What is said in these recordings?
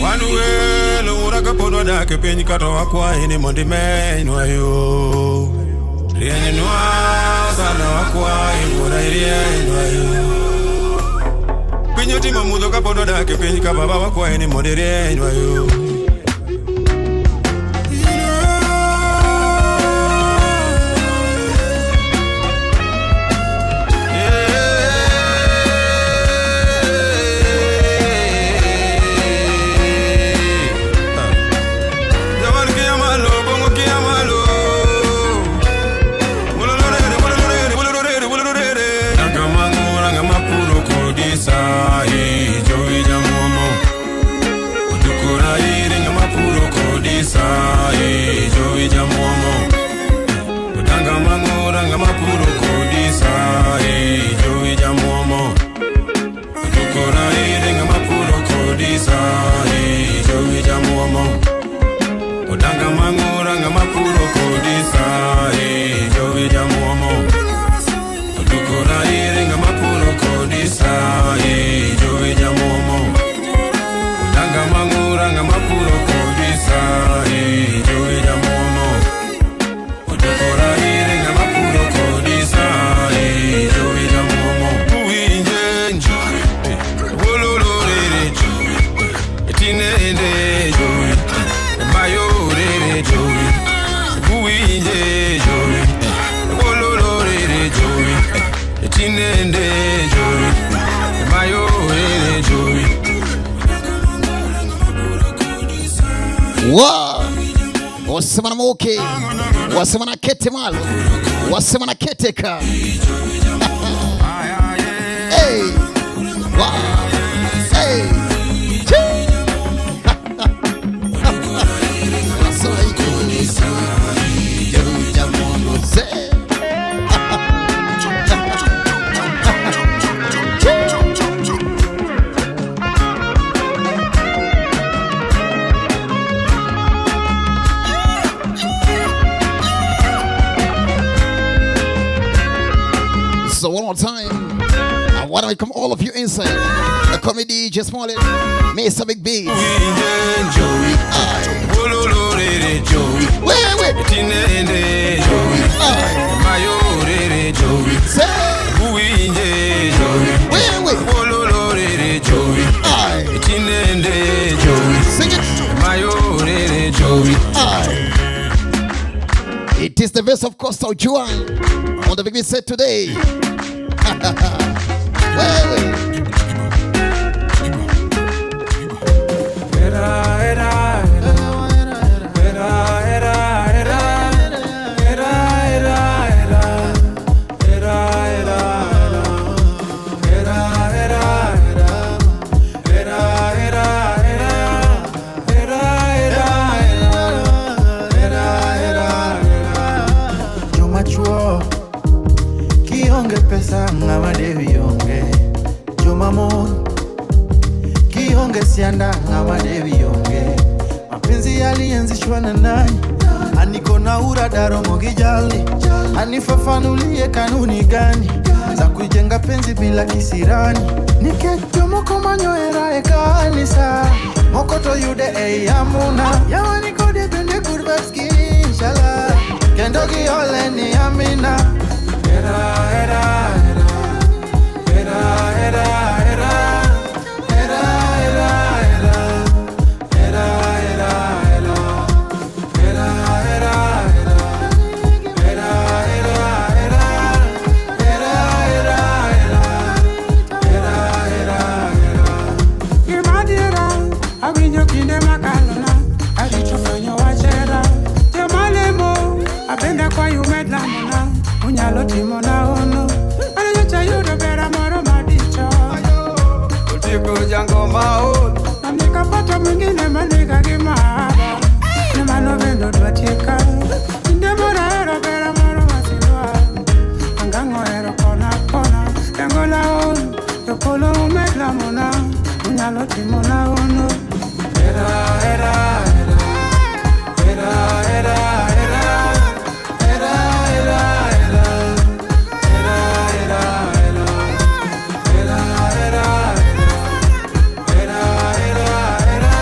Wan welo wuora kapod wadak e piny kata wakwayi ni mondo imenynwa yo. Rienynwa sana wakwayi wuora irienynwa yo. Piny otimo mudho kapod wadak e piny ka baba wakwayi ni mondo irienynwa yo. Jawan kia malo, bongo kia malo. Wololorere, wololorere, wololorere, wololorere. Ranga mangu, ranga mapuro kodisa, eh, jowi jamuomo. Odukura ire nga mapuro kodisa, eh, jowi jamuomo. Odanga mangu, ranga mapuro kodisa, eh, jowi jamuomo. Odukura ire nga mapuro kodisa, eh, jowi jamuomo. Odanga mang'ura ng'ama puro kodisa, eh, jowi jamuomo. Odukura ire ng'ama puro kodisa, eh, jowi jamuomo. Odanga mang'ura ng'ama puro kodisa, eh, jowi jamuomo. Odukura ire ng'ama puro kodisa, eh, jowi jamuomo. Uwinje jowi, wololorere jowi, tinende jowi. Mayorere jowi, uwinje jowi, wololorere jowi, tinende jowi, mayorere jowi. Wa wasema na moke, wasema na kete malo, wasema na keteka. Hey, wa, hey, chi. Wasema iko, joja mungu ze. So one more time, I want to welcome all of you inside the comedy DJ Smollett, Mr. Big B. Uwinje jowi, wololorere jowi, Wait, wait, tinende jowi, aye, mayorere jowi, say, uwinje jowi, wait, wait, wololorere jowi, aye, tinende jowi, sing it, mayorere jowi. aye. It is the verse of Coastal Juan on the Big B set today. Wait, wait. Era, era, era, era, era, era, era, era, era, era, era, era, era, era, era, era, era, era. Joma chuo kionge pesa ng'ama dewi onge, joma mon kionge sianda ng'ama dewi onge. Mapenzi yalianzishwa na nani? Aniko na uradaro mogijali, anifafanulie kanuni gani za kujenga penzi bila kisirani. Nikech jomoko manyo hera e kanisa, moko to yude ei amuna. Yawa nikode bende good vibes gi inshallah, kendo giole ni amina. Era, era, era, era, era, era, era, era, era, era, era, era, era, era, era, era, era, era, era, era. Gimadiera, awinjo kinde makalona, arito fwenyo wach hera. Joma lemo, abende kwayo med lamona, unyalo timona hono. An nyocha ayudo bera moro madicho, Otieko jango maol, na nikapata mwingine maniga gi mahaba. Ni mano bende odwa tieka, kinde moro ahero bera moro masilwa. Angang'o hero kona kona, dengola on, jopolo umed lamona, unyalo timona hono. Era, era, era, era, era, era, era, era, era, era, era, era, era, era, era,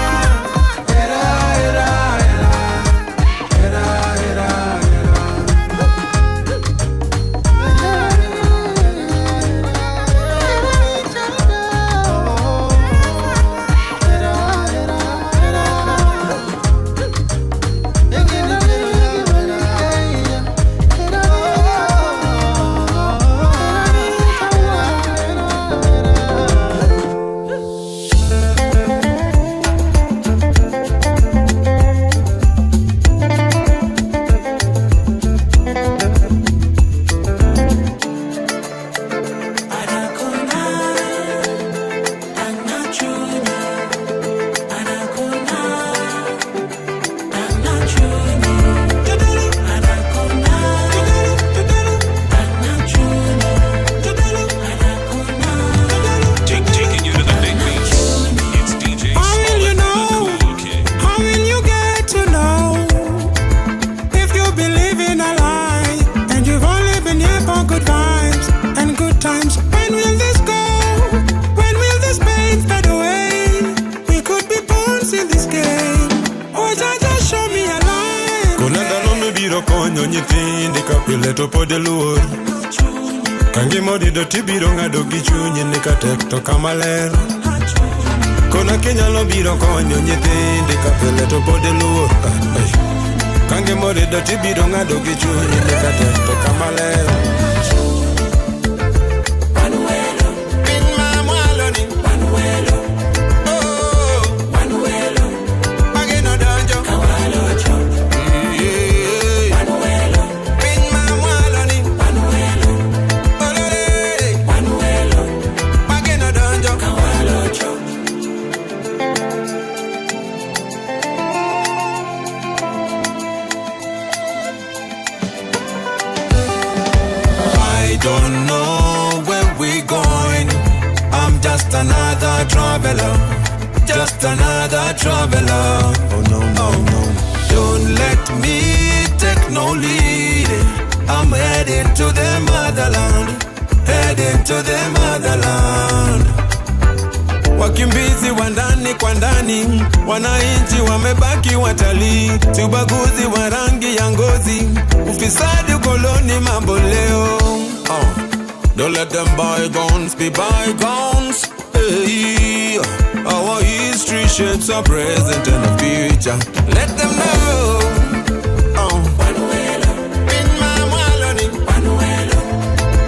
konyo nyithindi ka pile to pod iluor. Ka ngima odido tibiro ng'ado gi chunyi ni ka tek to kama ler. Kona kinyalo biro konyo nyithindi ka pile to pod iluor. Ka ngima odido tibiro ng'ado gi chunyi ni ka tek to kama ler. Piny ma mwalo ni. Oh. Mageno donjo. Yeah. Piny ma mwalo ni. Ololele. Mageno donjo. I don't know where we're going. I'm just another traveler. Just another traveler. Oh no, no, no. Don't let me take no lead. I'm heading to the motherland. Heading to the motherland. Wakimbizi wa ndani kwa ndani, wananchi wamebaki watalii, ubaguzi wa rangi ya ngozi, ufisadi, ukoloni, mambo leo. Don't let them bygones be bygones. Hey, our history shapes our present and the future. Let them know. Oh. Piny ma mwalo ni.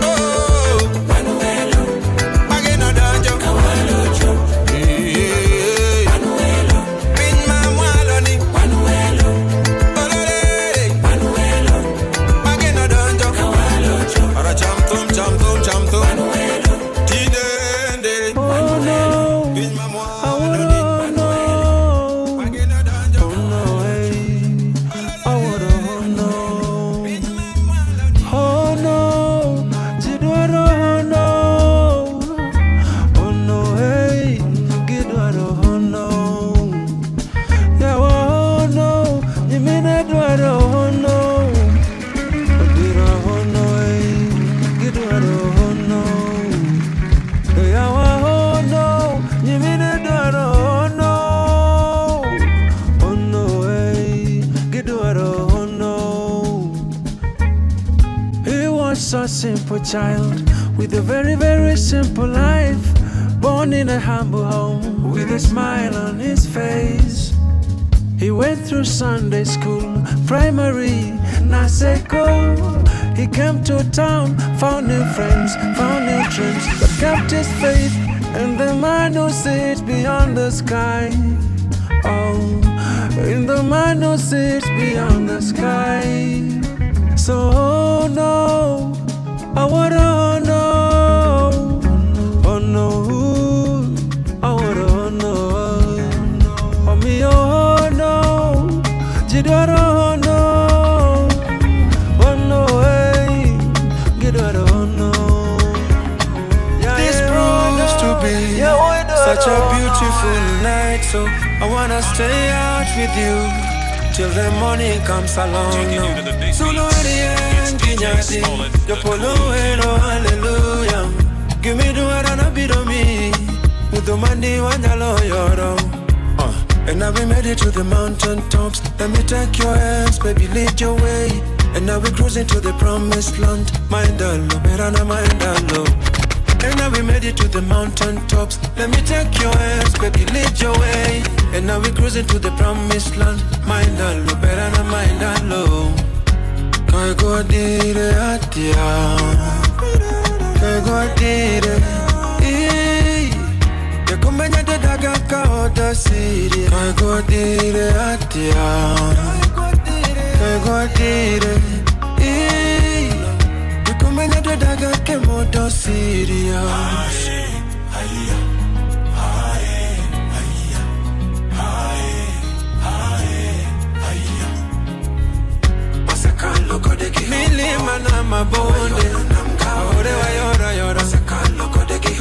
Oh. Mageno donjo. Yeah. Piny ma mwalo ni. Ololele. Mageno donjo. Ara cham thum, cham thum, cham thum. Tidende. Oh no, Piny ma I mwalo wanna ni. know. Mageno donjo. Oh no, hey, I wanna know. Oh no, Gidwaro no. Oh no, hey, Gidwaro no. Yeah, oh no, Nyimine dwaro no. Odiro no, hey, Gidwaro no. Yeah, oh no, Nyimine dwaro no. Oh no, hey, Gidwaro no. He was a simple child with a very, very simple life. Born in a humble home with a smile on his face. He went through Sunday school, primary, Naseko. He came to town, found new friends, found new dreams, but kept his faith in the man who sits beyond the sky. Oh, in the man who sits beyond the sky. So, oh no, I wanna know. Oh no, I wanna know. Oh me, oh no, Jidwaro no. Oh no, hey, Gidwaro no. Yeah, This yeah, proves oh, to no. be Yeah, oh, no, such a no. beautiful night. So I wanna stay out with you till the morning comes along. Taking you to the big Solo beats. It's DJ Smollett, the Jopolo ero hallelujah. Give me the word and a bit of me. With the money wanyalo yoro. And now we made it to the mountain tops. Let me take your hands, baby, lead your way. And now we're cruising to the promised land. Mind the low, berana mind the low. And now we made it to the mountain tops. Let me take your hands, baby, lead your way. And now we're cruising to the promised land. Mind the low, berana mind the low. Kai atia. Kai godire. Yakumenya daga ka oda siri. Kai godire atia. Kai godire. Yakumenya daga ke modo siri. Milima na mabonde, ore wa yora yora.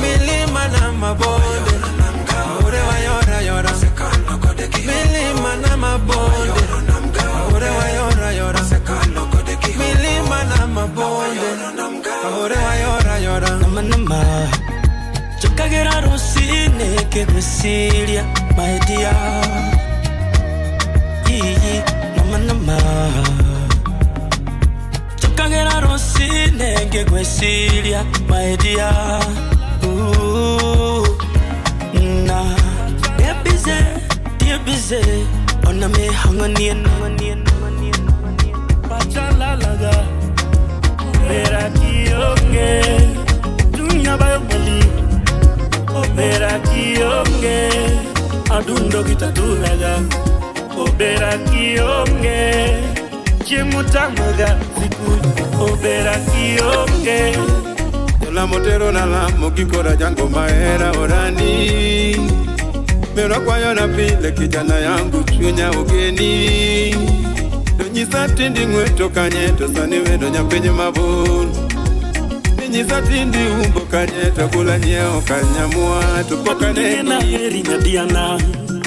Milima na mabonde, ore wa yora yora. Milima na mabonde, ore wa yora yora. Milima na mabonde, ore wa yora yora. Nama nama, chokagera rusine kegwesiria, my dear. Iyi, nama nama. Njukagera rũcinĩ ngĩgwĩciria my dear. Ooh, na ndĩ busy, ndĩ busy, ona mĩhang'o niĩ Pachalalaga Obera kionge Dunya bayo mali Obera kionge Adundo gitatulaga Obera kionge Chimutamaga siku Obera kionge Jolamo tero na lamo gikora jango mahera orani Mero kwayo na pile kijana yangu chunya ugeni Nyisa tindi ng'weto kanye to sani wendo nyapenye mabor Nyisa tindi umbo kanye to kula nyiewo kanyamua to pok Ngena heri nyadiana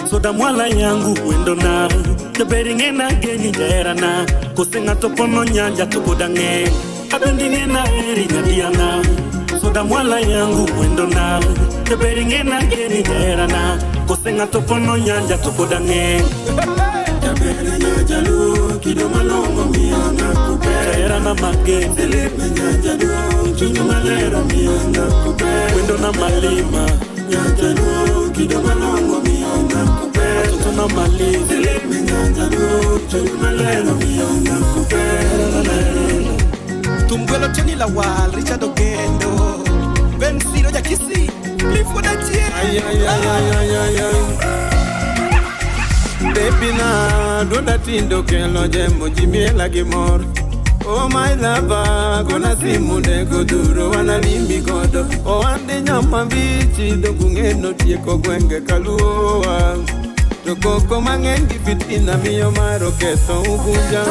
soda mwala yangu wendo na Jaberi ngena geni jaherana kose ng'ato pono nyanja to pod ang'e Abendi ngena heri nyadiana soda mwala yangu wendo na Jaberi ngena geni jaherana kose ng'ato pono nyanja to pod ang'e Jaberi nyajalu kido malongo miyo nakupenda Jaherana mage Silipe nyajalu chunyo malero miyo nakupenda Wendo na malima Nyajalu kido malongo miyo nakupenda Watoto na malizi Silipe nyajalu chunyo malero miyo nakupenda Tumgwelo Tony Lawal, Richard Ogendo, Ben Siro Jakisi, Clifford Achieng. Ay ay ay ay ay ay ay Baby na duonda tindo kelo jemo ji miela gi mor Oh my lover, gona simu nego duro wanalimbi godo Owande nyama mbichi dogung'eno tieko gwenge kaluowa To koko mang'eny gi fitina miyo maro ketho ugunja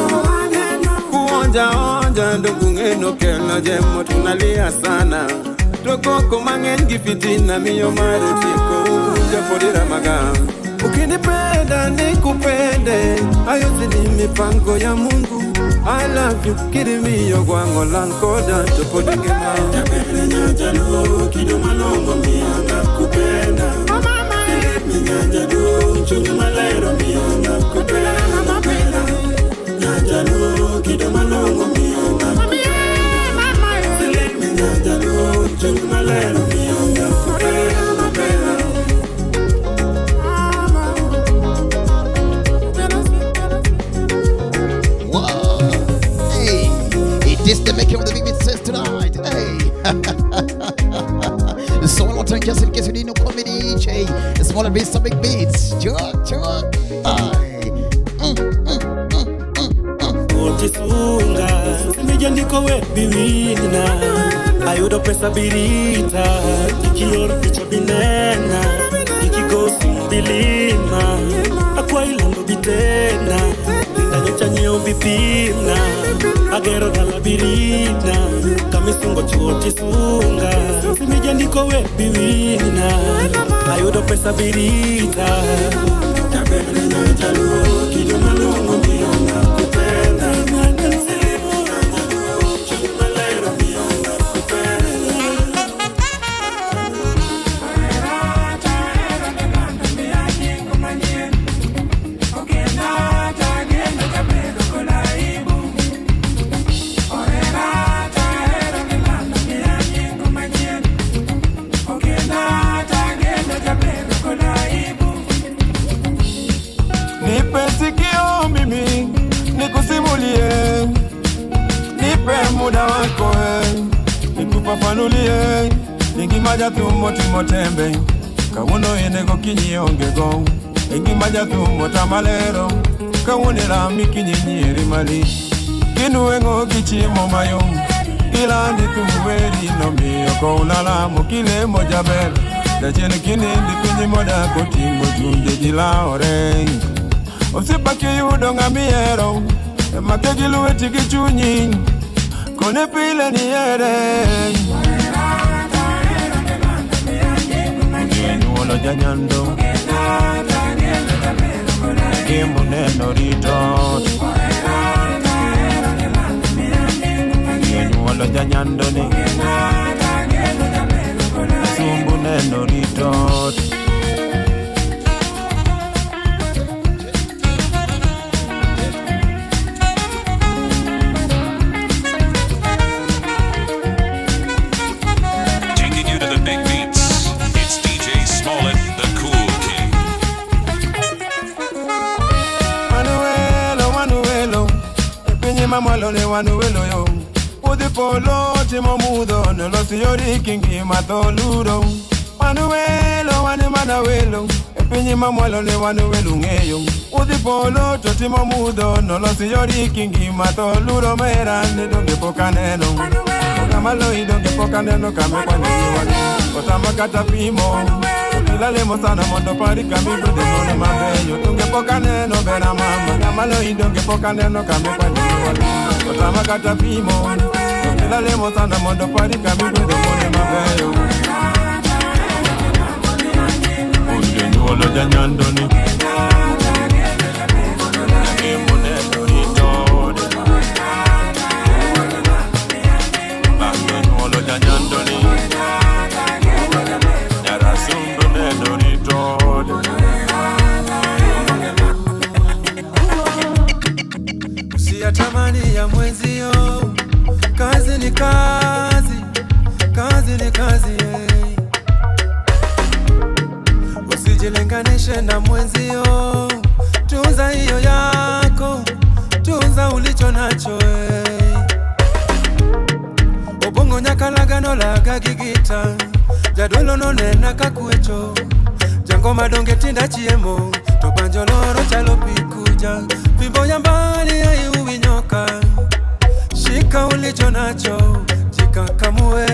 Kuonja onja dogung'eno kelo jemo tunalia sana To koko mang'eny gi fitina miyo maro tieko ugunja podiramaga Ukinipenda nikupende, hayo si ni mipango ya Mungu. I love you, kirimiyo gwango lankoda to pod ngima. Jabere nyajalu kido malongo miyo nakupenda. Silipe nyajalu chunyo malero miyo nakupenda. Nyajalu kido malongo miyo nakupenda. Silipe nyajalu chunyo malero miyo nakupenda. This the making of the big beat says tonight. Hey. So one more time, just in case you didn't know, call me DJ. Smaller beats, some big beats. Joke, joke. Aye. Otisunga Simijandiko we biwina Ayudo pesa birita Ikior picha binena Ikigosi mbilima Akwa ilando bitena Ndanyocha nyeo bipimna Agero dala birina Kamisungo chuo tisunga Simijandiko we biwina Ayudo pesa birita Jabere nyajalu kido malongo miyo nakupenda Silipe nyajalu chunyo malero miyo nakupenda Nipe sikio mimi nikusimulie, nipe muda wako nikufafanulie. Ingima jathumo timo tembe kawuono enego kinyi onge go. Ingima jathumo tamalero kawuono rami kinyi nyieri malich. Kinueng'o gi chiemo mayom ilandi thum weri nomiyo kounalamo kilemo jaber. Jachien kinindi piny modak oting'o chunje ji lawore. Osiepa kiyudo ng'ama ihero make gi lweti gi chunyi kone pile ni here. Nyuolo janyando kimuneno rito Nyuolo janyando ni sumbu neno rito. Mamwalo ne wan welo yo. Udhi polo timo mudho nolosi yori kingima tho luro. Wan welo wan mana welo e piny mamwalo ne wan welo ng'eyo. Udhi polo to timo mudho nolosi yori kingima tho luro mera ne donge pok aneno. Kama loyi donge pok aneno kama kwane giwagi. Otama kata pimo. Ilalemo sana mondo pari kami bude mone mabeyo. Donge pok aneno bera mama. Kama loyi donge pok aneno kama kwane giwagi. Otama kata pimo. Ilalemo sana mondo pari kami bude mone mabeyo. Onge nyuolo janyandoni. Usiyatamani ya mwenzio, kazi ni kazi, kazi ni kazi eh. Usijilinganishe na mwenzio, tunza hiyo yako, tunza ulicho nacho eh. Obongo nyakalagano laga gigita, jadolo nonena kakwecho, jangoma donge tinda chiemo, to banjo loro chalo pikuja, fimbo ya mbali haiui nyoka, shika ulicho nacho, jikakamue,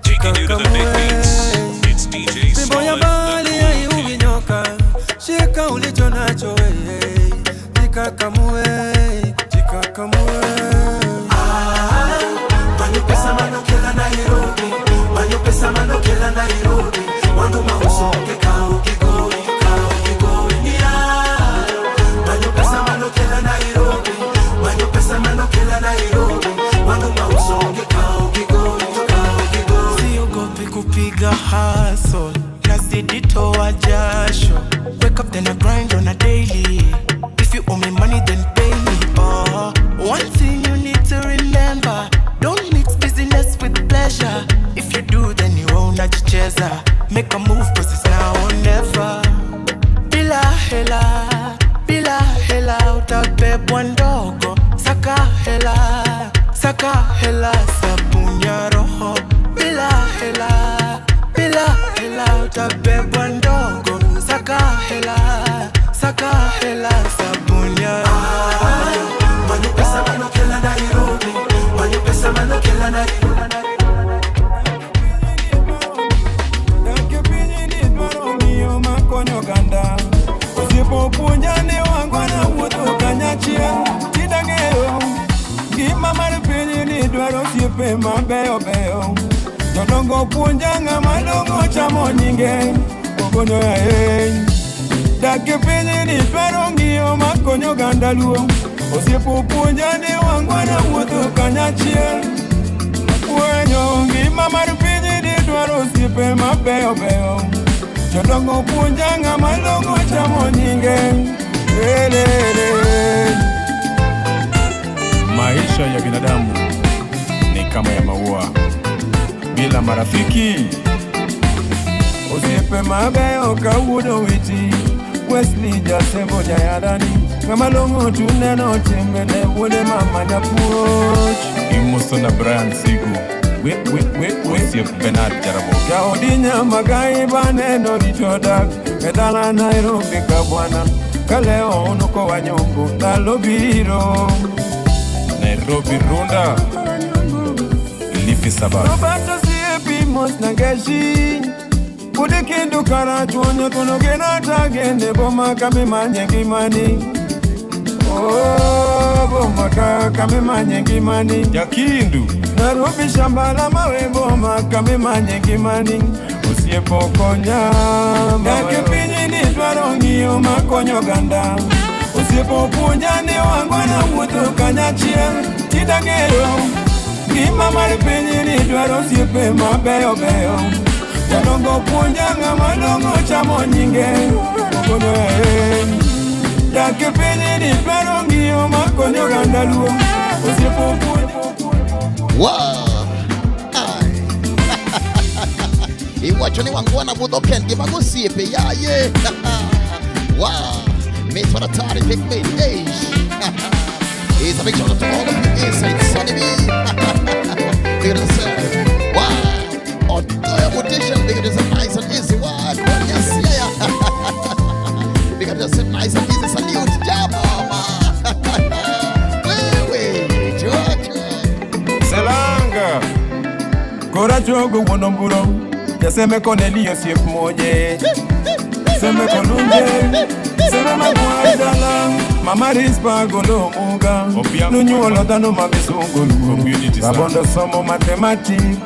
Taking you to the big jikakamue. beats. It's DJ Fimbo ya Smollett, the mbali cool haiui king. nyoka, shika ulicho nacho, eh, jikakamue, jikakamue. Manyo pesa manokela Nairobi, manyo pesa manokela Nairobi, wangu mauso kekao kigoi, kao kigoi yeah. Manyo pesa manokela Nairobi, manyo pesa manokela Nairobi, wangu mauso kekao kigoi, kao kigoi. Siogopi kupiga hustle, nazidi toa jasho. Wake up then I grind on a daily. If you owe me money then pay me. Oh, one thing you need to remember, don't mix business with pleasure. If you do then you own unajicheza. Make a move cause it's now or never. Bila hela, bila hela utabebwa ndogo. Saka hela, saka hela sabuni ya roho. Bila hela, bila hela utabebwa ndogo. Saka hela, saka hela sabuni ya roho. Manyo pesa manokela Nairobi, manyo pesa manokela Nairobi. Dak e piny ni dwaro ng'iyo makonyo oganda. Osiepo puonja ni wangwana wuotho kanyachiel. Tidang'eyo ngima mar piny ni dwaro osiepe mabeyo beyo. Jodongo puonja ng'ama long'o chamo nyinge ogonyo ahinya. Dak e piny ni dwaro ng'iyo makonyo oganda luo. Osiepo puonja ni wangwana wuotho kanyachiel. Fwenyo ngima mar piny ni dwaro osiepe mabeyo beyo. Jodongo puonja ng'ama long'o chamo nyinge. Elele. Maisha ya binadamu ni kama ya maua, bila marafiki. Osiepe mabeyo kawuono witi Wesley Jasembo jayadani ng'ama long'o tuneno timbene wuode mama japuoch Imoso na Brian Sigu, we we we osiep Bernard Jaramogi. Jaodi Nyamagai baneno rito dak e dala Nairobi ka bwana kaleo unuko wanyongo ndalo biro Nairobi Runda, Lifi Sabas. Roberto Siepi mos nangeshi Kudi kindu karachuonyo tuno gena tagende boma kamimanye ngimani. Oh, boma ka kamimanye ngimani. Jakindu. Nairobi shamba la mawe boma kamimanye ngimani. Osiepo konya. Dak e piny ni dwaro ng'iyo makonyo oganda. Osiepo puonja ni wangwana wuotho kanyachiel. Tidang'eyo ngima mar piny ni dwaro osiepe mabeyo beyo. Jodongo puonja ng'ama long'o chamo nyinge okonyo ahinya. Dak e piny ni dwaro ng'iyo makonyo oganda luo. Osiepo puonja. Wow. Ai. Iwacho ni wangwana budho kendgi mago osiepe yaye. Wow. Mit for atari pick me. Eish. It's a big shout out to all of you inside Sunny B. Big up yourself. Wow. Otoya Mutation, big up yourself nice and easy. Wow. Yes, yeah. Big up yourself nice and easy. Salute. Jabo, mama. Wewe, George. Selanga Kora chogo wonomburo Jaseme Cornelio siep moje Seme kolunje Seme magwadala Mama rispa golo muga Nunyuolo dhano mamisungu Rabondo somo mathematics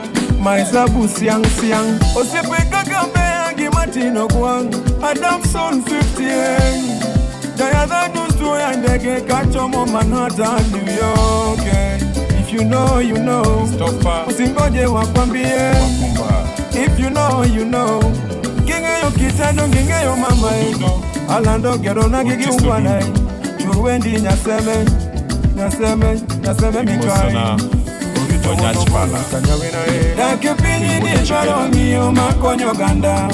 Mahesabu siang siang Osiepe kaka mbea gimatino kwang Adamson 58 Jayadha nusu ya ndege kachomo Manhattan New York. If you know, you know. Usingoje wakwambie. If you know, you know. Kingeyo kitendo, kingeyo mama. Alando gero na gigiungwana. Chuwendi nyaseme, nyaseme, nyaseme mikai. Dakipinyi ni chwaro ng'iyo makonyo ganda.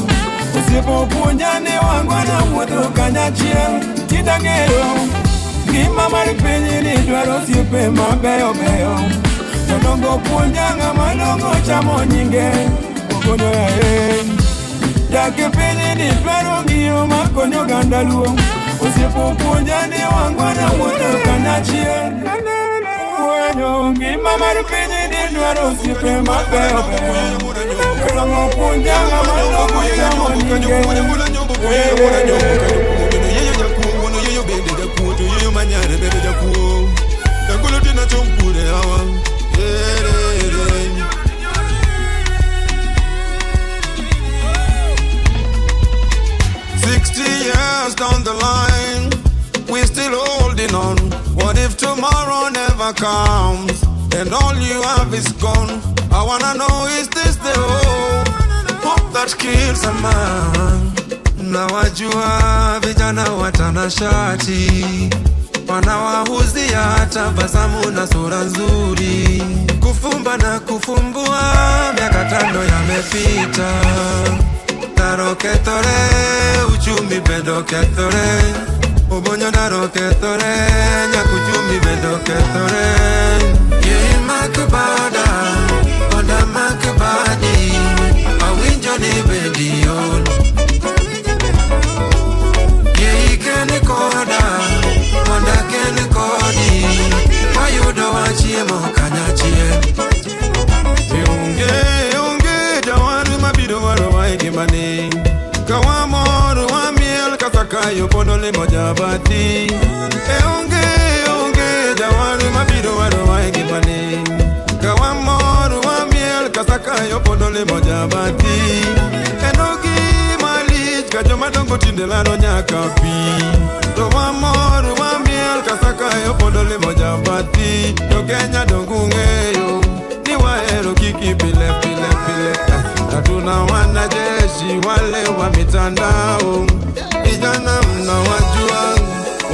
Usipopunja ni wangwana wuotho kanyachiel. Tidang'eyo ngima mar piny ni dwaro osiepe mabeyo beyo. Jodongo puonja ng'ama long'o chamo nyinge okonyo yaye. Dak e piny ni dwaro ng'iyo makonyo oganda luo. Usipopunja ni wangwana wuotho kanyachiel. Fwenyo ngima mar piny ni dwaro osiepe mabeyo beyo. Jodongo puonja ng'ama long'o chamo nyinge. Years down the line, we're still holding on. What if tomorrow never comes and all you have is gone? I wanna know, is this the hope? Hope that kills a man. Na wajua vijana watanashati wanawahuzia tabasamu na sura nzuri, kufumba na kufumbua, miaka 5 yamepita. Naroketore, uchumi bendo ketore, ubonyo naroketore, nyakuchumi bendo ketore. Ye makbada, oda makbadi, awinjo ni bedion. Ye ikene koda, onda kene kodi, wayudo wachiemo kanyachiel. Onge, onge, jawar mabiro waro wae Kawamoro wamiel kasakayo pondo limo jabati. E onge, onge, jawar mabiro waro wae Kawamoro wamiel kasakayo pondo limo jabati. Enogi malich ka joma dongo tinde laro nyaka pi. To wamoro wamiel kasakayo pondo limo jabati. To Kenya dongung'eyo ni wahero kiki pile pile pile. Hatuna wanajeshi wale wa mitandao, vijana mnawajua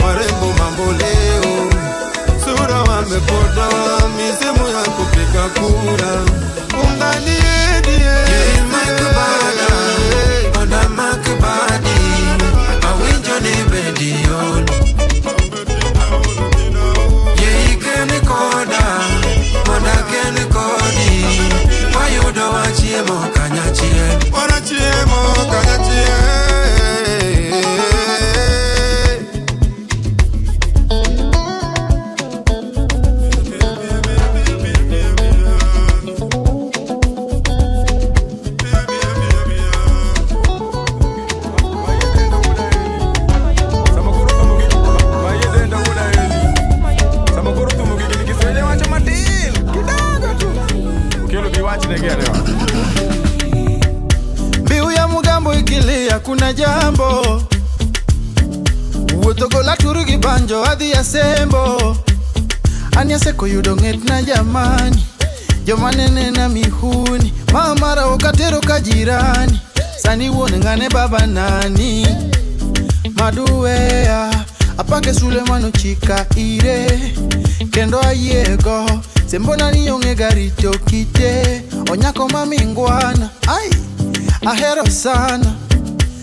warembo mambo leo, sura wamepodoa mizimu ya kupiga kura. Umdhanie ndiye makubada, ona makubadi, awinjo ni bedion. Ye ikene koda, moda kene kodi, wayudo wachiemo kanyachiel. Wanachiemo kanyachiel. Mbiu ya mugambo ikilia kuna jambo, wuotho gola turu gi banjo adhi asembo. Ani aseko yudo ng'etna jamani, joma nene na mihuni, mama okatero ka jirani, sani wuon ng'ane baba nani maduweya apange Suleiman ochika ire kendo ayiego sembona ni onge garito kite onyako mamingwana ai ahero sana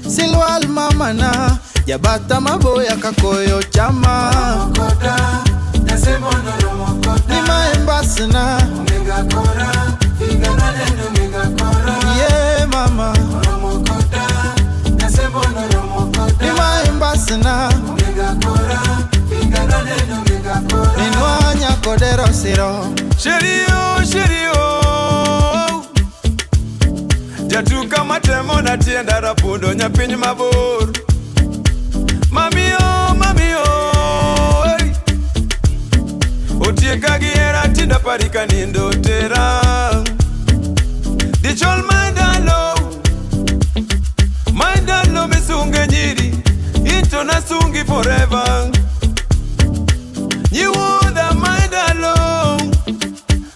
silwal mamana jabata maboya kakoyo chama koda. Ni maembasina. Yeah mama. Ni maembasina. Ninwanya kodero siro. Sherio, sherio. Jatuka matemo na tienda rapundo nyapiny mabor. Mamio, mamio, hey. Otieka gi hera tinda parika nindo tera. Dichol mandalo, mandalo misunge nyiri, into nasungi forever. Nyiwuodha mandalo,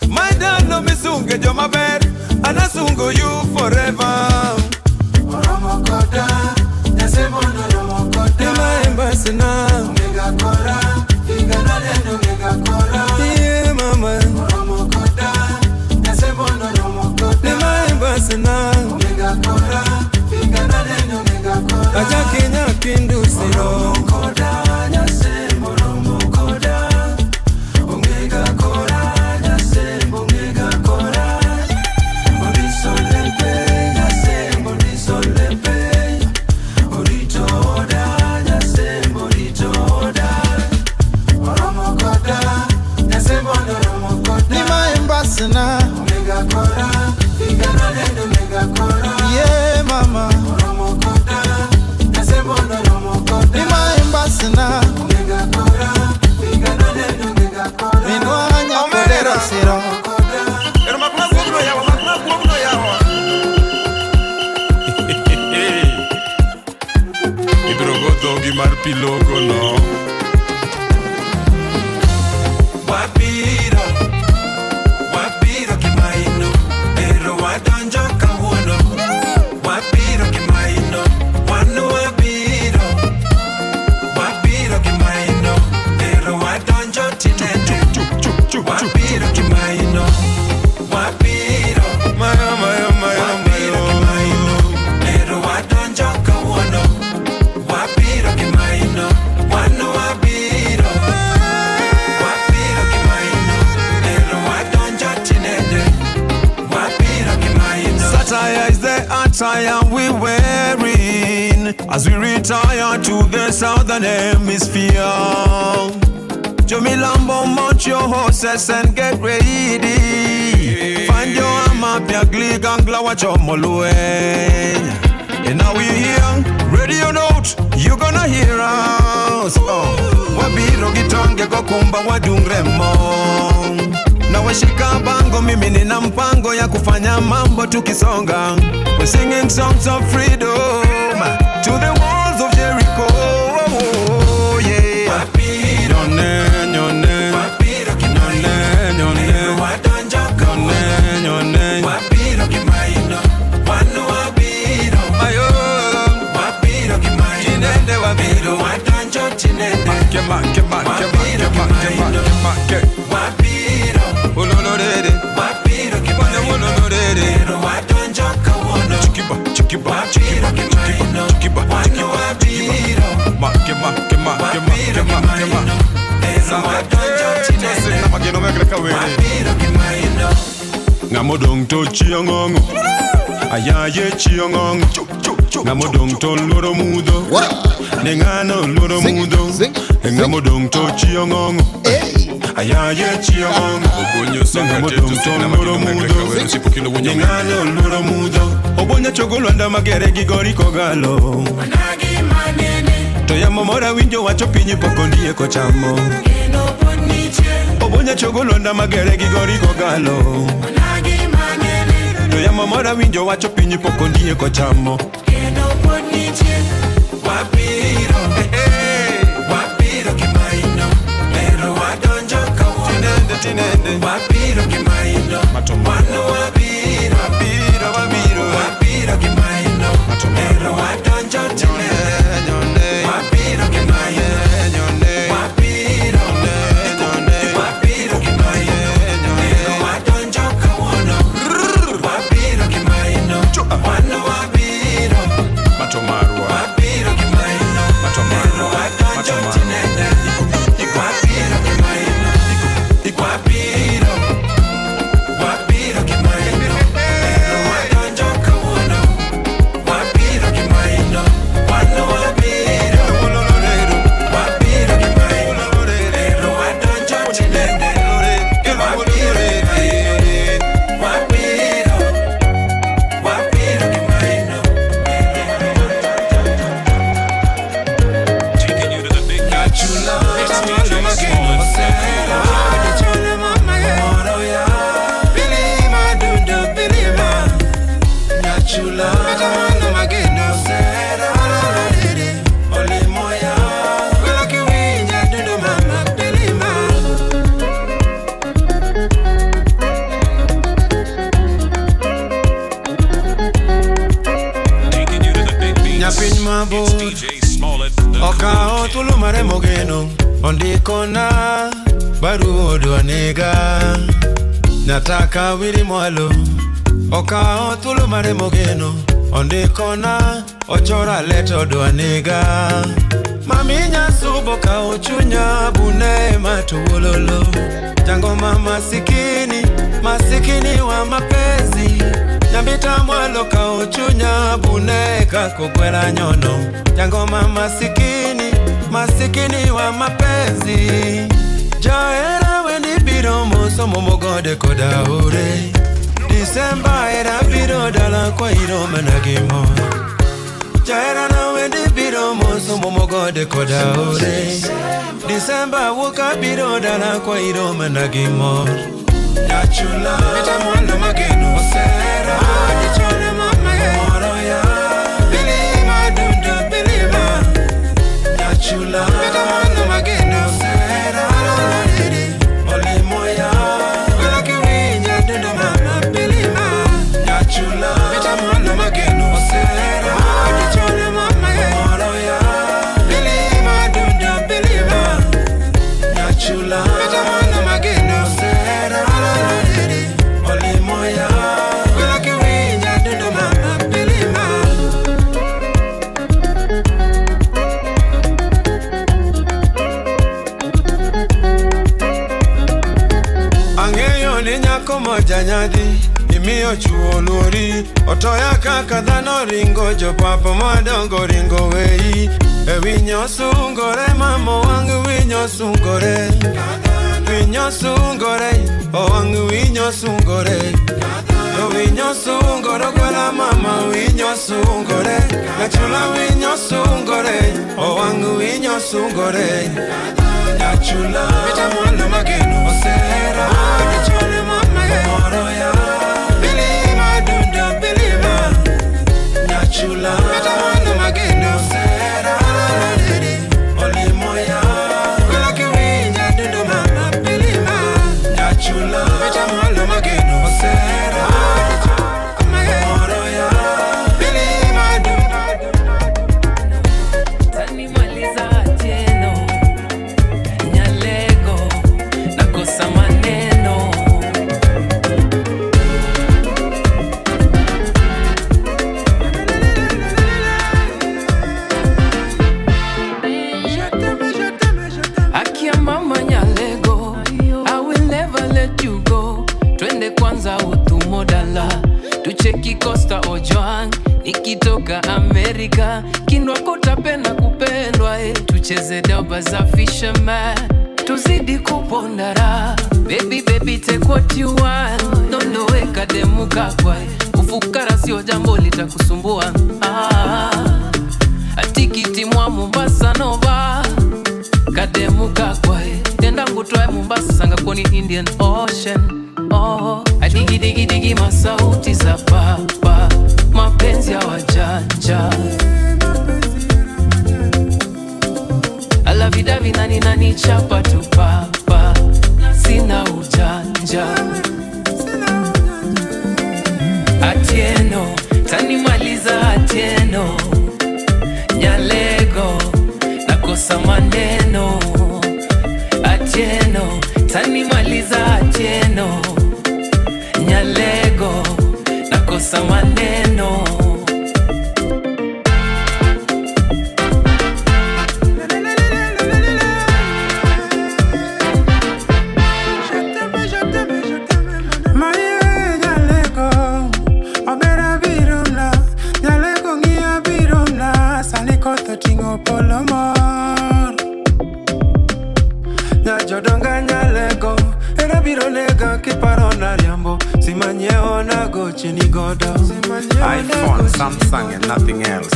mandalo misunge jomaber, anasungo you forever. Embasina. Yeah mama. Embasina. Ajakenya kindu siro. Ni maembasina. Yeah mama. Ni maembasina. Ninwanya kodero siro. Ibiro go dhogi mar pilogo no. Wabiro, wabiro kimaino, ero wadonjo kawuono. Wabiro kimaino, wan wabiro. Wabiro kimaino, ero wadonjo tinende. Wabiro kimaino, wabiro. Mayo, mayo, mayo, Wabiro mayo. kimaino, ero wadonjo kawuono. Wabiro kimaino, wan wabiro. Wabiro kimaino, ero wadonjo tinende. Wabiro kimaino. Satire is the attire we wearing as we retire to the southern hemisphere. Jomilambo, mount your horses and get ready. Find your armor, Piagli, Gangla, Wachomoluen. And now we here, ready or not, you gonna hear us. Oh. Wabiro gitonge gokumba wadungremo na washika bango, mimi nina mpango ya kufanya mambo tukisonga. We're singing songs of freedom to the walls of Jericho. Oh, yeah. Wabiro, Nyone, nyone, wabiro kimaino, nyone, ero wadonjo kawuono. nyone, nyone. Wabiro kimaino, wan wabiro. Ayo, Wabiro kimaino, tinende wabiro. ero wadonjo tinende. Make, make, make, make, make, make, make. Wabiro, Ololorere, wabiro kimaino, ololorere. ero wadonjo kawuono. Chikiba, chikiba, Wabiro chikiba, kimaino, chikiba, wan chikiba, wabiro. Make, make, make, Wabiro make, make, kimaino, make. ero wadonjo tinende. Wabiro kimaino. Ng'amodong' to chieng'ong'o ayaye chieng'ong'o Ng'amodong' to luoro mudho Wow. Ne ng'ano luoro Sing it, mudho sing it, sing Ng'amodong' to chieng'ong'o Hey. ayaye chieng'ong'o Ng'amodong' to luoro mudho Ne ng'ano luoro mudho Obonya chogo lwanda magere gi gori kogalo To yamo moro awinjo wacho piny pok ondiek ochamo Obonya chogo lwanda magere gi gori kogalo To yamo moro awinjo wacho piny pok ondiek ochamo Wabiro, wabiro kimaino, ero wadonjo kawuono. Tinende, tinende. Wabiro kimaino, wan wabiro. Wabiro, wabiro. Wabiro kimaino, ero wadonjo tinende. Nyone, Wabiro kimaino, nyone, wabiro. nyone. Wabiro kimaino, ero wadonjo kawuono. Wabiro kimaino, wan wabiro. Mato marwa. Wabiro mabor. Okawo thuolo mare mogeno. Ondikona barua odwa nega. Nataka wili mwalo. Okawo thuolo mare mogeno. Ondikona ochora leto odwa nega. Mami nyasubo kao chunya bune matuololo. Jangoma masikini, masikini wa mapenzi. Nyambita mwalo kao chunya bune kakogwela nyono. Jangoma masikini, masikini wa mapenzi. Jaera weni biro moso momogode koda ore. Disemba era biro dala kwa iro managimo. Jaera na wendi biro moso momogode koda ore. Disemba wuka biro dala kwa iro managimo. Nyachula mita mwalo mageno osera. Adichone mama moro ya bilima dundu bilima. Nyachula mita mwalo mageno osera. Olimoya wela kiwinya dundu mama bilima. Nyachula mita mwalo mageno osera. Adichone mama moro ya bilima dundu bilima. Nyachula mita mwalo mageno osera. Olimoya wela kiwinya dundu mama bilima. Ang'eyo ni nyako moja nyadhi imiyo chuo luori. Otoya kaka dhano ringo jopapo madongo ringo wei. E winyo sungore mama wang' winyo sungore. Winyo sungore owang' winyo sungore. To winyo sungore gwela mama winyo sungore. Nyachula winyo sungore owang' winyo sungore. Nyachula mita mwalo mageno osera. Adichone mama moro ya bilima dundu bilima. Nyachula mita mwalo mageno osera. Olimoya wela kiwinya dundu mama bilima. Nyachula mita mwalo mageno osera. Moro ya bilima dundu. Tanimaliza Atieno, Nyalego, nakosa maneno. Akia mama Nyalego, I will never let you go. Twende kwanza utumodala, tucheki Costa Ojwang. Nikitoka Amerika, kindwa kutapenda kupendwa Tucheze doba za fisherman, tuzidi kupondara. Baby baby take what you want, donoweka demuka kwa ufukara sio jambo litakusumbua. Atikiti mwa Mombasa nova kademuka kwa tenda ngutwae Mombasa ngakoni Indian Ocean. Oh, adigi digi digi masauti za papa, mapenzi ya wajanja. Alavidavi nani nani chapa tu papa, sina ujanja. Atieno, tanimaliza Atieno, Nyalego, nakosa maneno. Atieno, tanimaliza Atieno, Nyalego, nakosa maneno. Maye nyalego, obera birumna, nyalego ng'iya birumna, sani koth oting'o polo mor. Nyajodonga nyalego, era biro nega kiparo na riambo, simanyiewo na gocheni godo. iPhone, Samsung and nothing else.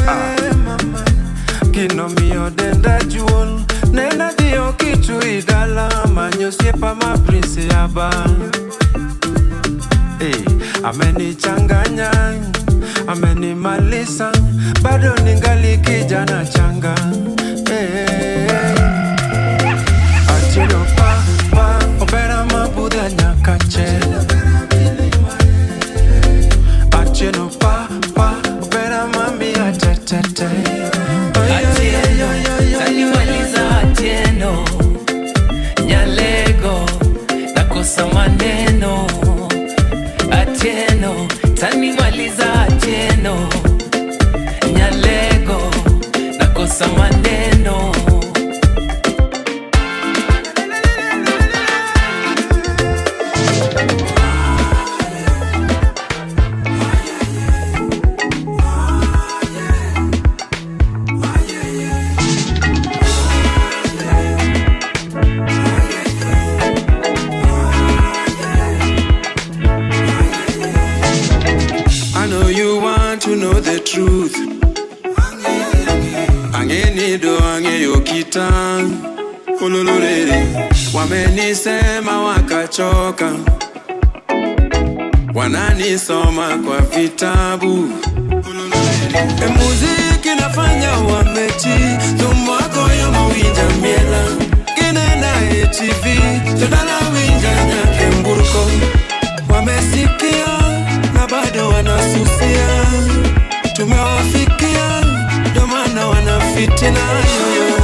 Gino miyo denda juol, nena dhiyo kitui dala, manyo osiepa ma Prince Aba. Hey, amenichanganya, amenimaliza, bado ningali kijana changa. Hey, Atieno pa pa, opera mabudha nyakache. Atieno pa pa, opera mami atetete. Kosa maneno. I know you want to know the truth. Angenido angeyo kita ulululele, wamenisema wakachoka, wananisoma kwa vitabu. E, muziki nafanya wamechi tumwako yo mawinja miela kinena HIV todala winja nyakemburuko wamesikia na bado wanasusia, tumewafikia ndo maana wanafitina yoyo.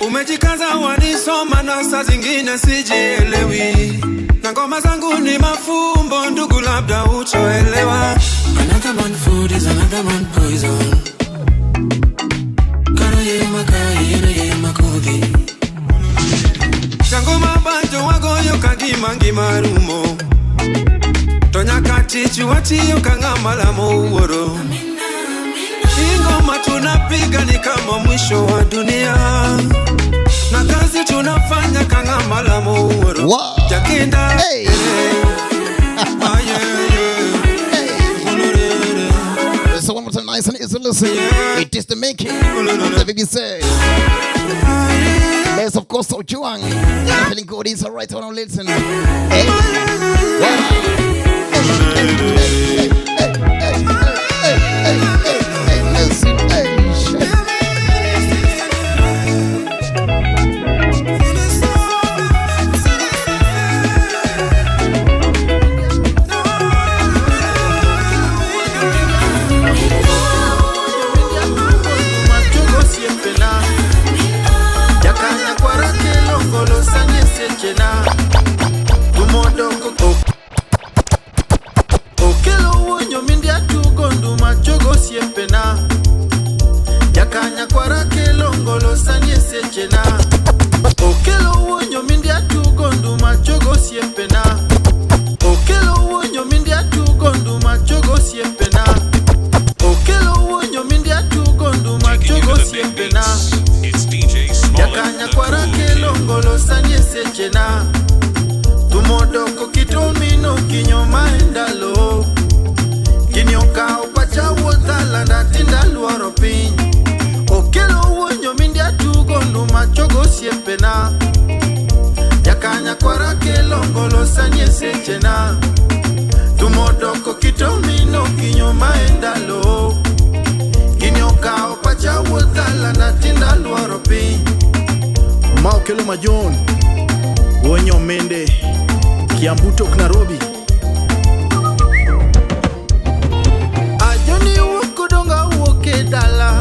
Umejikaza wanisoma na saa zingine sijielewi, na ngoma zangu ni mafumbo, ndugu, labda uchoelewa. Another man food is another man poison. Karo ye makai yeno ye makodhi. Chango mabanjo wagoyo kagima ngima rumo. To nyaka tich watiyo ka ng'ama lamo wuoro. Ingoma tunapiga ni kama mwisho wa dunia, na kazi tunafanya kang'ama lamo wuoro. Wow. Jakinda Hey. Ah, yeah, yeah. So one more time, nice and easy listen. It is the making of the BBC. There's of course Ojuang. Feeling good is alright when I listen. Hey. Wow. Hey, hey, hey, hey, hey, hey, hey, hey, listen, hey, shit. Okelo wuonyo mindi atugo nduma chogo siepena Jakanya kwara kelo ngolo sanie sechena Okelo wuonyo mindi atugo nduma chogo siepena Okelo wuonyo mindi atugo nduma chogo siepena Okelo wuonyo mindi atugo nduma Taking you chogo to the big siepena beats. It's DJ Smollett, Jakanya the kwara cool kelo kid. ngolo sanie sechena Tumodoko kitomino kinyo maendalo Gini okawo pacha wuotha landa tinda luoro piny Okelo wuonyo mindi atugo nduma chogo osiepena Jakanya kwara kelo ngolo sanie sechena Tumodoko kitomino kinyo maendalo Gini okawo pacha wuotha landa tinda luoro piny Ma okelo majon Wonyo mende Kiambu tok Nairobi Ajoni wuok odonga wuok e dala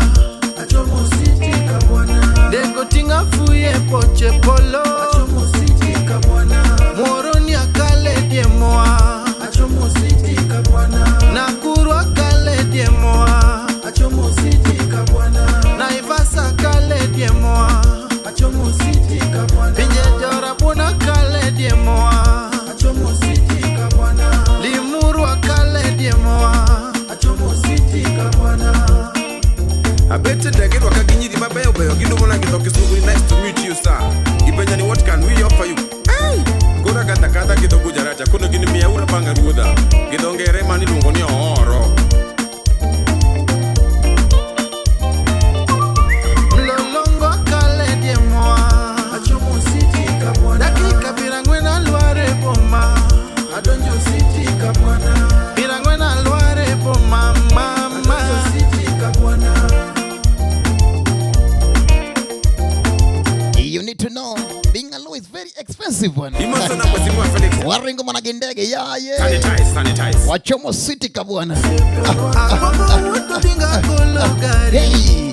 Achomo city kabwana. Dengo tinga fuye poche polo Achomo city kabwana. Moro ni akale die moa Achomo city kabwana. Nakuru akale die moa Achomo city kabwana. Naivasa akale die moa Achomo city kabwana. Pinje jorabuna akale die moa Achomo city kabwana. Limuru akale die moa Achomo city kabwana. Abete dage rwaka gi nyiri mabeyo beyo giluongona gi dho kisungu ni nice to meet you sir. Gipenja ni what can we offer you? Hey! Koro akadha kadha gi dho Gujarat akono gini miyauru panga ruodha. Gi dho ngere mane iluongo ni ooro. Mlolongo akale die moa Achomo city kabwana. Dakika pirang'wen alware boma Adonjo city kabwana. Pirang'wen alware boma mama Adonjo city kabwana. You need to know being alone is very Expensive bwana. Imoso na Mheshimiwa Felix. Waringo mana gi ndege ya ye. Sanitize, sanitize. Wachomo city ka bwana. Hey.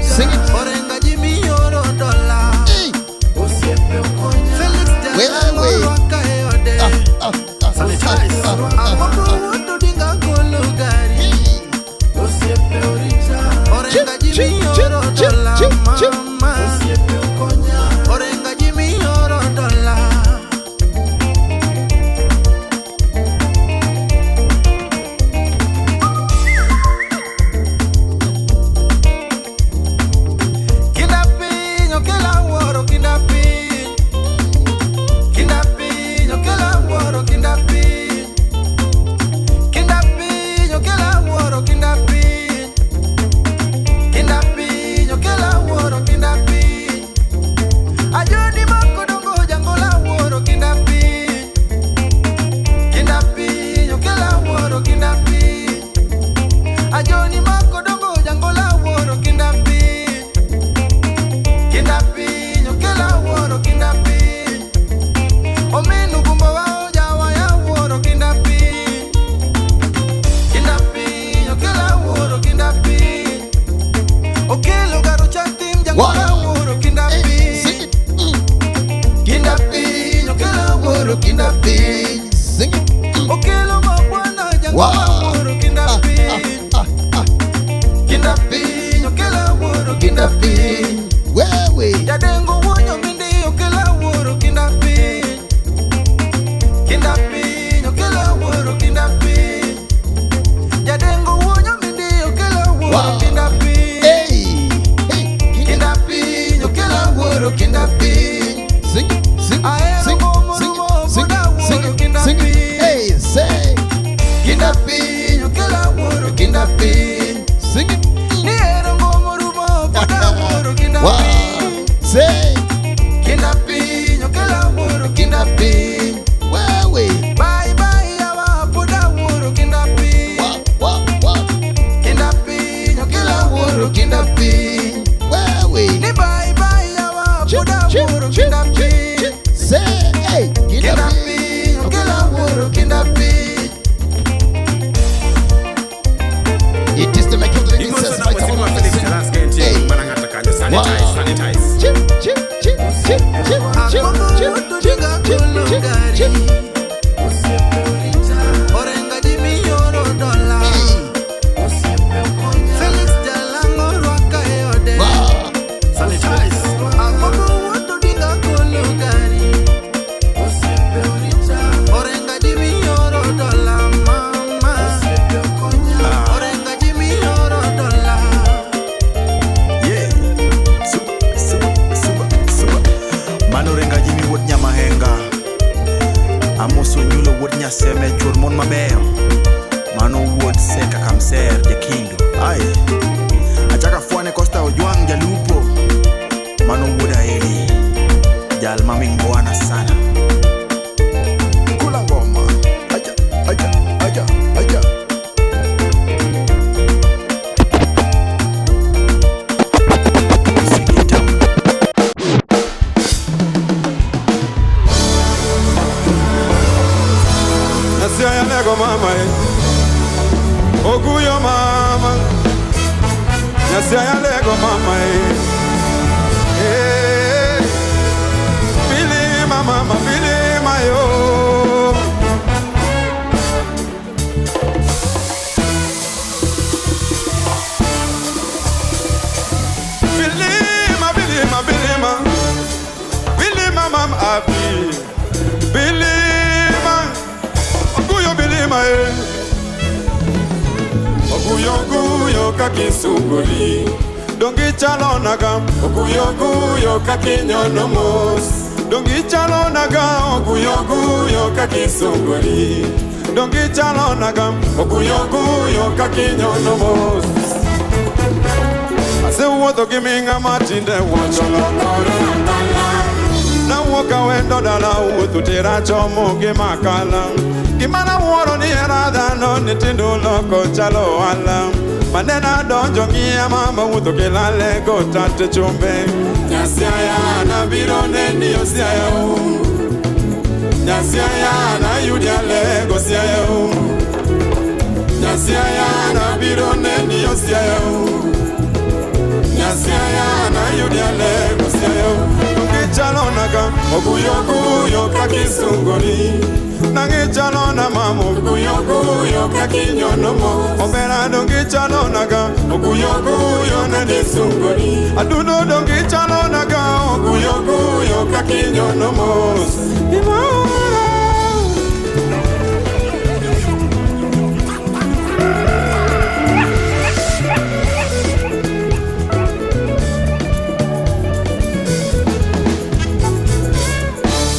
Sing it. Orenga Jimmy Oro Dola. Hey. Felix Jalang'o Wewe. rwaka e ode. Sanitize. Agombo wuod Odinga golo gari. Orenga Jimmy Oro Dola mama. Orenga Jimmy Oro Dola. Kinda piny okela wuoro kinda piny. Kinda piny okela wuoro kinda piny. Kinda piny okela wuoro kinda piny. Kinda piny okela wuoro kinda piny. Ajoni makodongo jangola wuoro kinda piny. Kinda piny okela wuoro kinda piny. Ajoni makodongo jangola wuoro kinda piny. Kinda piny okela wuoro kinda piny. Ominu gumbo wa ojawa ya wuoro kinda piny. Kinda piny okela wuoro kinda piny. Okelo garo chatim jangola wuoro kinda piny. Kinda piny okela wuoro kinda piny. Sing it. Okelo mabwana jangola wuoro kinda piny. Kinda piny okela wuoro kinda piny. Wewe. Jadengo wuonyo mindi okela wuoro kinda piny. Kinda piny okela wuoro kinda piny. Jadengo wuonyo mindi okela wuoro kinda piny. Hey. Hey. Kinda piny okela wuoro kinda piny. Sing it. Sing it. Ahero Sing it. gomo Sing rumo it. Sing koda it. Sing wuoro it. kinda Sing it. piny. Hey, say. Kinda piny okela wuoro kinda piny. Sing it. Nihero gomo rumo koda wuoro kinda Wow. piny. Say. Kinda piny okela wuoro kinda piny. Wewe. Bye bye yawa poda wuoro kinda piny. Wa wa. Kinda piny okela wuoro kinda piny. Wewe. Ni bye bye yawa poda wuoro kinda piny. Say. Hey. Kinda Kinda piny okela wuoro kinda piny. It is the making of the Imoso princess na right Mheshimiwa about Felix now. Jalaska entie Hey. mana ng'ato kanyo. Sanitize, Wow. sanitize. Chip, chip, chip, chip, chip, chip, Agombo chip, wuod chip, Odinga chip, golo chip, gari. chip. Orenga Jimmy Oro Dola. Felix Jalang'o rwaka e ode. Wow. Sanitize. Agombo wuod Odinga golo gari. Orenga Jimmy Oro Dola mama. Orenga Jimmy Oro Dola. Yeah. Suba, suba, suba, suba. Mano Orenga Jimmy wuod Nyamahenga. Amoso Nyulo wuod Nyaseme chuor mon mabeyo. Mano wuod Seka Kamser Jakindu. Ai. Achaka fwane Costa Ojwang jalupo. Mano wuod Aeli. Jal mamingwana sana. Kula ngoma. Aja, aja, aja, aja. Sigita. Nasiya nego mama eh. Oguyo mama. Nasiya lego mama eh. Eh. Bilima mama bilima yo. Bilima bilima bilima. Bilima mama abi. Bilima. Oguyo bilima eh. Oguyo guyo kakisunguri. Dongi chalo naga. Oguyo guyo kakinyono mos. Dongi chalo naga. Oguyo guyo kakisunguri. Dongi chalo naga. Oguyo guyo kakinyono mos. Asewuotho gi minga matinde wuocho lokore. Nawuok awendo nindo dala wuoth tera chomo gi makala. Gimana wuoro ni hera dhano ni tindo loko chalo ohala. Manena donjo ng'iya mama wuotho kilale go tate chumbe. Nyasiaya nabiro neni osiaya u. Nyasiaya nayudi alego siaya u. Nyasiaya nabiro neni osiaya u. Nyasiaya nayudi alego siaya u. Ngichalonaka oguyoguyo kakisungoni. Nangichalona mama oguyoguyo kakinyonomo. Obera dongichalonaka oguyoguyo nandisungoni. Adudo dongichalonaka oguyoguyo kakinyonomo. Imara.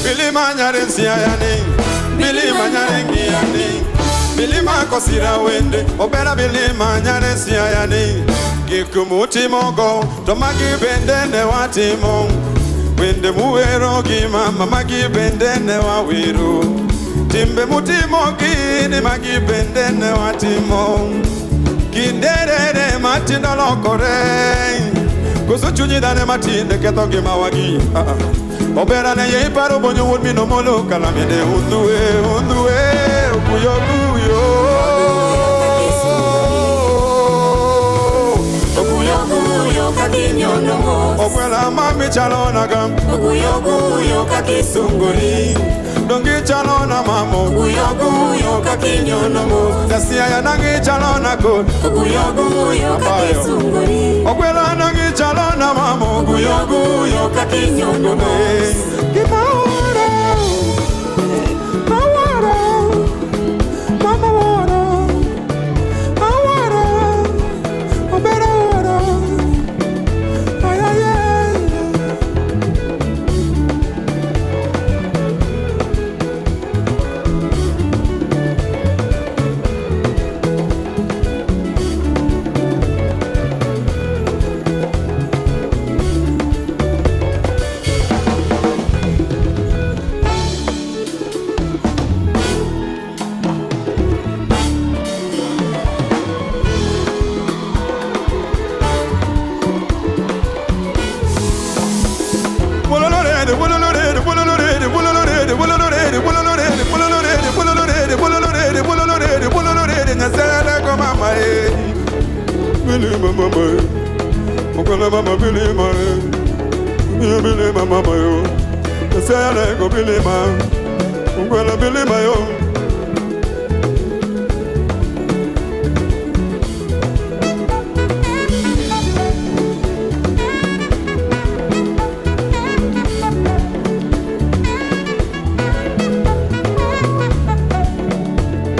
Milima nyare siayani, milima nyare ngiyani, milima kosira wende, obera milima nyare siayani. Gikumutimogo, to magi bende ne watimo. Wende muwero gi mama magi bende ne wawero. Timbe mutimo gini magi bende ne watimo. Kinderere matindo lokore, koso chunyi dhano matinde ketho ngima wagi. Obera ne ye iparo bonyo wuod mino molo kalamende undhuwe undhuwe okuyo kuyo. Okuyo kuyo kakinyono mos. Okwela mami chalona gam. Okuyo kuyo kakisunguri. Dongi chalona mamo. Okuyo kuyo kakinyono mos. Nasiaya nangi chalona kod. Okuyo kuyo kakisunguri. Okwela nangi chalona mamo. Okuyo kuyo kakinyono mos. Kimawara, mawara, mama wara, awara, obera wara, ay ay ay.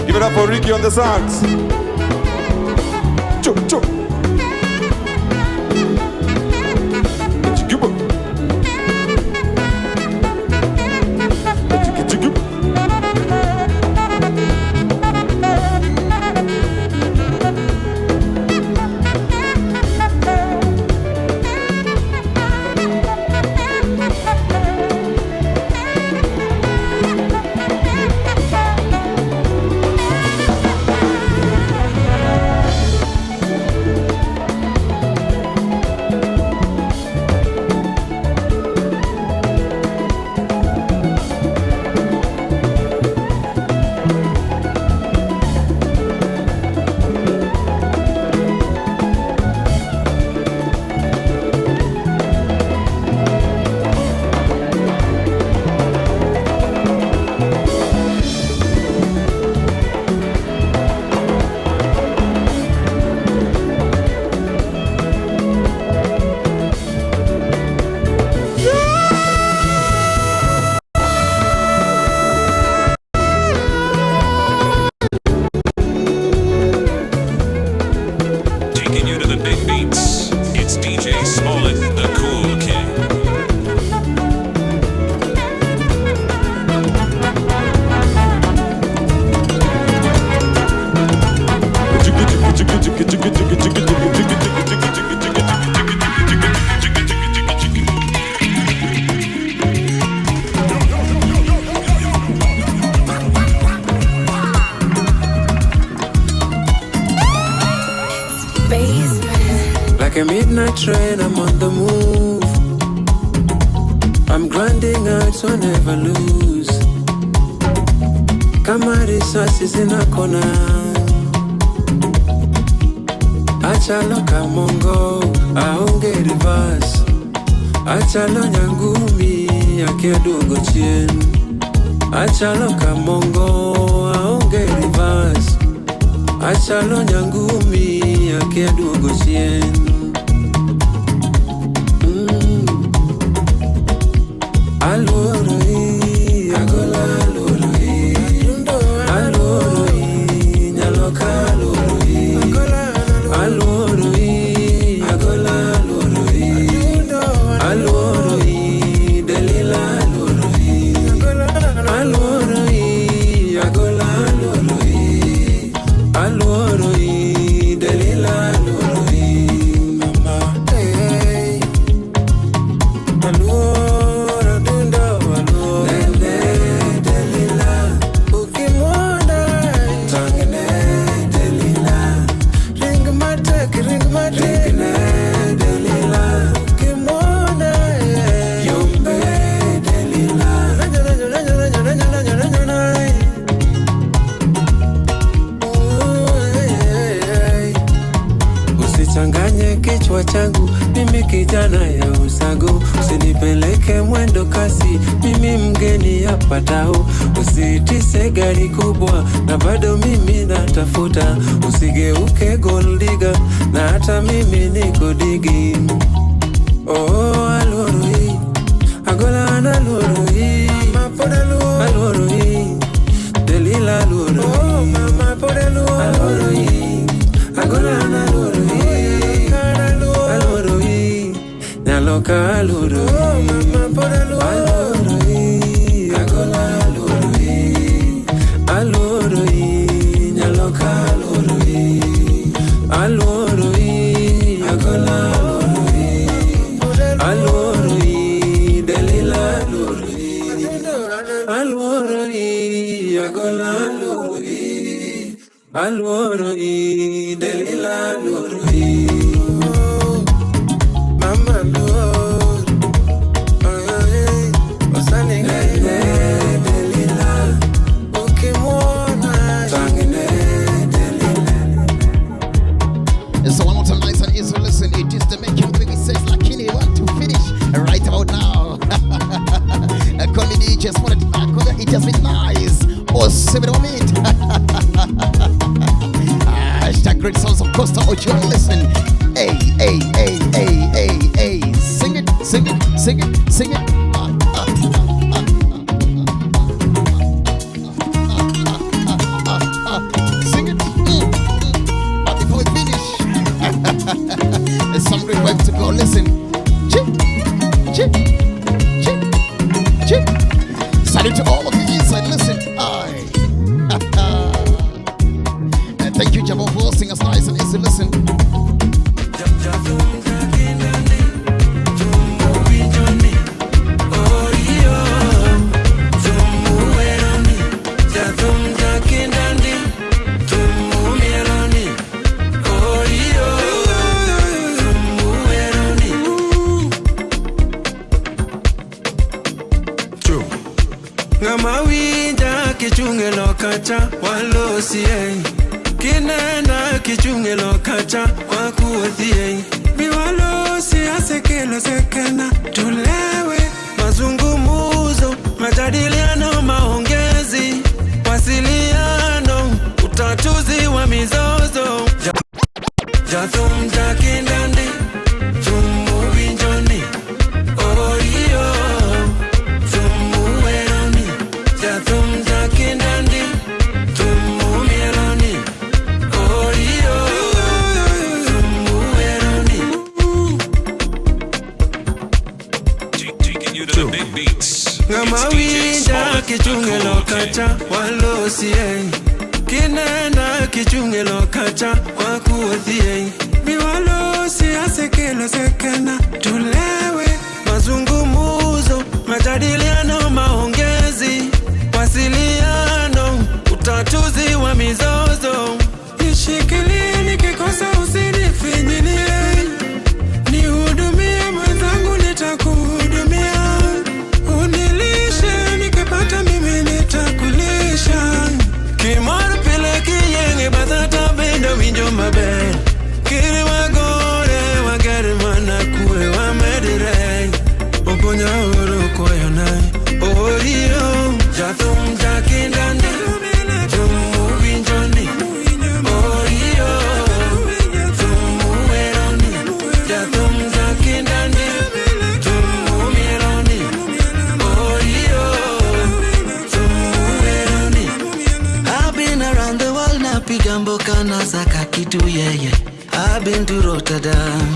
Give it up for Ricky on the sax. Choo, choo. Chikibo. Chiki, chiki. Midnight train, I'm on the move. I'm grinding out so I never lose. Kama risasi zinakona, achalo kamongo, aonge reverse. Achalo nyangumi, akia duogo chien. Achalo kamongo, aonge reverse. Achalo nyangumi, akia duogo chien. Aluoro i, agola aluoro i. Aluoro i, nyaloka aluoro i. Aluoro i, agola aluoro i. Aluoro i, Delila aluoro i. Aluoro i, agola aluoro i. Aluoro i, Delila aluoro i. Mama, hey, hey. Aluoro dundo aluoro. Nene Delila, ukimwona tangene Delila. Ring matek, ring matek. Ringne Delila, ukimwona yombe Delila. Nanyo, nanyo, nanyo, nanyo, nanyo, nanyo, nanyo, nanyo. Ooh, hey, hey, hey. Usichanganye kichwa changu, mimi kijana ya usago. Usinipeleke mwendo kasi, mimi mgeni hapa tao. Usiitise gari kubwa, na bado mimi natafuta. Usigeuke gold digger, na hata mimi niko digi. Oh, aluoro hii, agola ana aluoro hii. Aluoro hii, Delila aluoro hii. Aluoro hii, agola ana aluoro hii. Aluoro hii, nyaloka aluoro hii. Aluoro hii, agola aluoro hii. Aluoro hii, nyaloka aluoro hii. Aluoro hii, agola aluoro hii. Aluoro hii, Delila aluoro hii. Aluoro hii, agola aluoro hii. Aluoro hii, Delila aluoro hii. Mama aluoro, ay, osani nene Delila, ukimwona tangene Delila. So one more time, nice and easy. Listen, it is the making baby says lakini want to finish right about now. Call me DJ Smollett. It has been nice. Oh, 7 minutes. Hashtag great sounds of Costa Ojwang. Listen, hey, hey, hey, hey, hey, hey. Sing it, sing it, sing it, sing it. Ah, ah, ah, ah, ah, ah, ah, ah. Sing it. But before we finish, there's some great work to go. Listen. Chip, chip, chip, chip. Salute to all of you inside. Listen. Aye. And thank you, Jabo, for hosting us nice and easy. Listen. Ng'ama winja kichunge lokacha walosie kinena kichunge lokacha wakuothie biwalosi asekelo sekena tulewe mazungumuzo majadiliano maongezi wasiliano utatuzi wa mizozo jathum jakindandi thum winjoni orio thum weroni jathum jakindandi thum mieloni orio thum weroni. Taking you to the big beats. Ng'ama It's DJ winja Smollett, the kichunge Cool lokacha King. walosie kinena kichunge lokacha wakuothie biwalosi asekelo sekena tulewe mazungumuzo majadiliano maongezi wasiliano utatuzi wa mizozo nishikilie nikikosa usinifinyilie I've been to Rotterdam,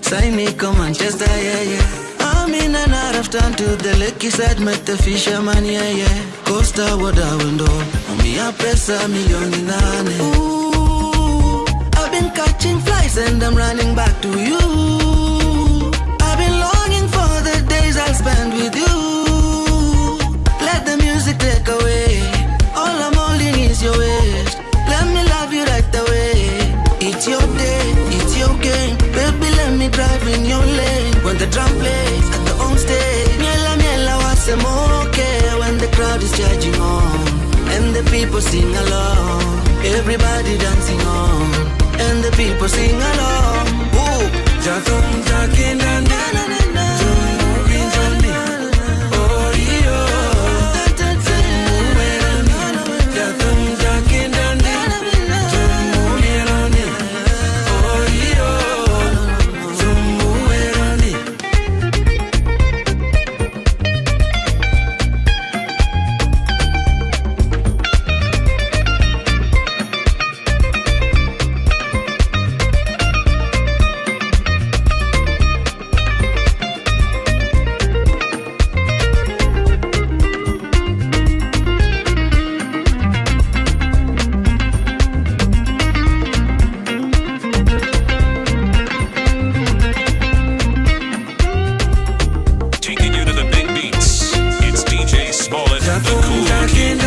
Sainiko, Manchester, yeah, yeah. I'm in and out of town to the lucky side, met the fisherman, yeah, yeah. Costa water window, umia pesa milioni nane. Ooh, I've been catching flies and I'm running back to you. I've been longing for the days I'll spend with you. Let the music take away. All I'm holding is your waist. Let me love you right away. It's your day, it's your game. Baby, let me drive in your lane. When the drum plays at the home stage, miela miela wasemoke. When the crowd is judging on, and the people sing along. Everybody dancing on, and the people sing along. Ooh. Jathum jakindani, tumubinjani, orio, tumuwerani. Jathum jakindani, tumumierani, orio, tumuwerani. Taking you to the big beats. It's DJ Smollett, the cool kid.